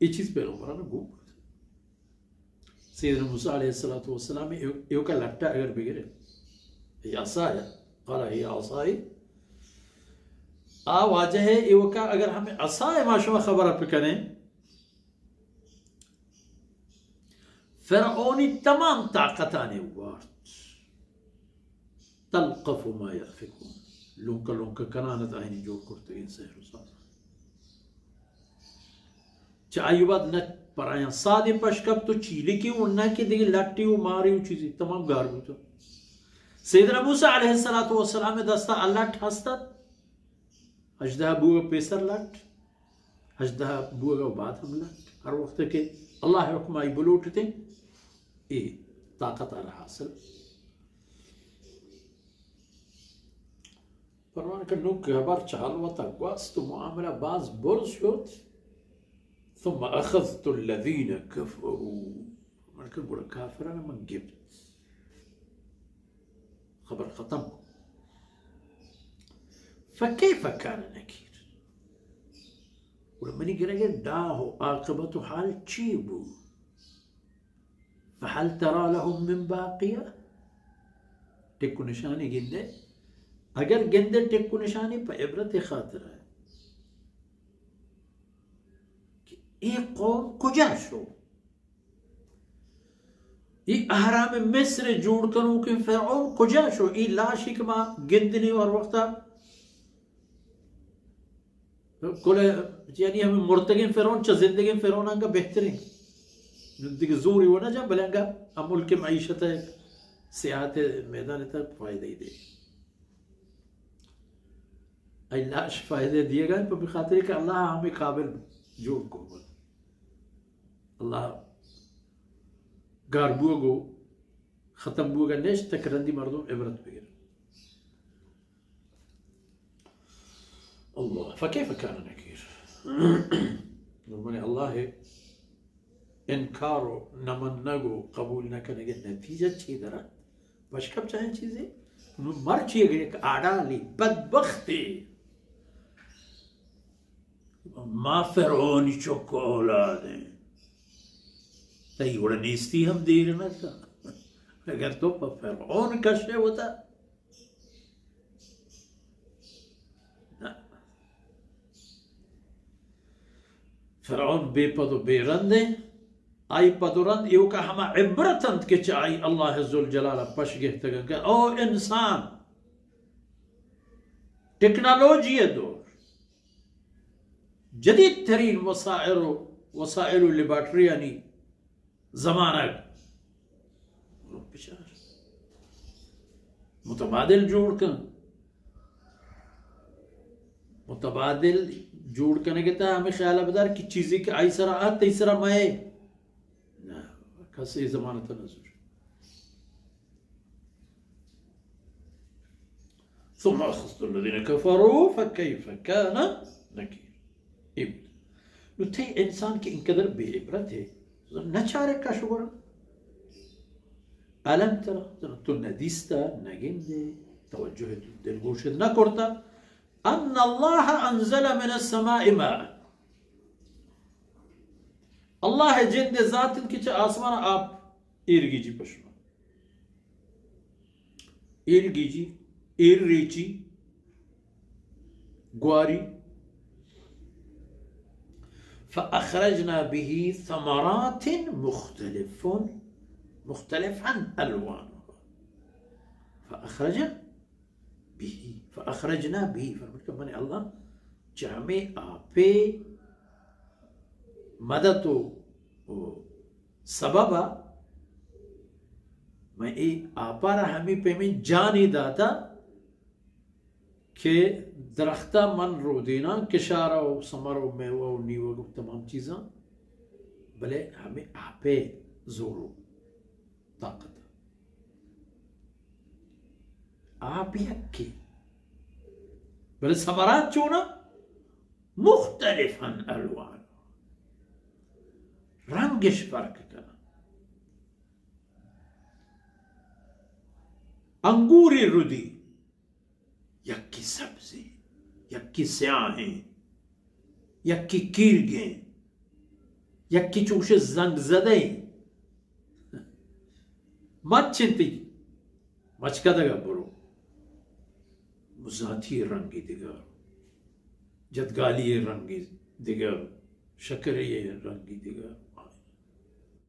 اے چیز پیغمبران گوں سیدنا موسیٰ علیہ الصلوۃ والسلام ایوکا لٹا اگر بگرے، اے عصا ہے، قال هي عصاي، آ واجہ ہے، ایوکا اگر ہمیں عصا ہے ما شما خبر پکنیں، فرعونی تمام طاقتانی وارت۔ تلقف ما يأفكون۔ لونک لونک کنان ات آئینی جوڑ کرتگیں سحر و ساز۔ چہ آئی بعد نہ پرایاں سادے پش کپت و چیلکے و نہ کہ دگہ لٹے و مارے و چیزی تمام گار بوت۔ سیدنا موسیٰ علیہ الصلوۃ والسلام دستا آ لٹ ہستت۔ ہژدہ بوگ پیسر لٹ، ہژدہ بوگ و بعد ہم لٹ۔ ہر وقت کہ اللہ حکم آئی بلوٹتے، اے طاقت آرا حاصل۔ فرمان کہ نوں کہ ہبر چہ حال وتا گوست و معاملہ باز برز شت۔ ثم أخذت الذين كفروا۔ فرمان کہ گڑا کافران من گپت۔ خبر ختم کو۔ فكيف كان نكير۔ گڑا منی گرگ ء داہ و عاقبت و حال چی بو؟ فهل ترى لهم من باقية؟ ٹک و نشانی گندے؟ اگر گندے ٹک و نشانی پہ عبرت خاطر ہے کہ اے قوم کجا شو؟ اے اہرام مصر جوڑ کنوکیں فرعون کجا شو؟ اے لاشی کہ ما گندنی ہر وقتا کل، یعنی ہمیں مرتگیں فرعون چہ زندگیں فرعون انگا بہتریں۔ دگہ زوری و نہ جان، بلے انگا ہم ملک معیشت ہے، سیاحت میدان تک فائدہ ہی دے۔ اے لاش فائدہ دیے گا، پر بخاطر کہ اللہ ہمیں قابل جوڑ کو۔ اللہ گار بوگ و ختم بوگ ء نشت تک رندی مردم عبرت بگر۔ اللہ، فكيف كان نكير۔ نوں من اللہ انکار و نہ منگ و قبول نہ کنگ ء نتیجہ چی در ات؟ پشکپ چاہیں چیزے؟ نوں مرچی اگر یک آڈالی بدبختی ما فرعونی چک و اولاد ہیں۔ تئی وڑ نیستی ہم دیر نہ کا۔ اگر تو پہ فرعون کشے ہوتا۔ نہ۔ فرعون بے پد و بے رند ہیں۔ آئی پد و رند ایوکا ہما عبرت انت کہ چہ آئی اللہ ذوالجلال پش گہتگن کہ او انسان، ٹیکنالوجی دور، جدید ترین وسائل و، وسائل و لیبارٹریانی زمانگ۔ متبادل جوڑ کن۔ متبادل جوڑ کنگ ء تہ ہمیں خیال ء بدار کہ چیزے کہ آئی سرا ات، تئی سرا مئے۔ نہ، کس اے زمانت نہ زور۔ ثم أخذت الذين كفروا فكيف كان نكير۔ اے بود۔ نو تئی انسان کہ انقدر بے عبرت ہے، نہ چارے کش گڑا۔ الم ترى، تو ندیستا، نگندے، توجہ دلگوشت نہ کرتا۔ ان اللہ انزل من السماء ماء۔ اللہ جند ذات انت کہ چہ آسمان آپ ایر گیجی پشما۔ ایر گیجی، ایر ریچی، گواری۔ فأخرجنا به ثمرات مختلف، مختلفا ألوانها۔ فأخرج به، فأخرجنا به، فرمائے کہ من اللہ چہ ہمے آپے مدد و، و سبب ء من اے آپارا ہمے پیمیں جانے داتا کہ درختا من رودیناں، کشارا و ثمر و میوہ و نیوگ و تمام چیزاں، بلے ہمے آپے زور و طاقت۔ آپ یکے، بلے ثمرات چونا؟ مختلفا الوان، رنگش فرق کنا۔ انگوری ردی، یکی سبزیں، یکی سیاہیں، یکی کیرگیں، یکے چوش زنگ زدہ ایں، مچ انت، مچکدگ ءَ برو۔ مزاتی ءِ رنگے دگہ، جدگالی ءِ رنگے دگہ، شکرے ءِ رنگے دگہ۔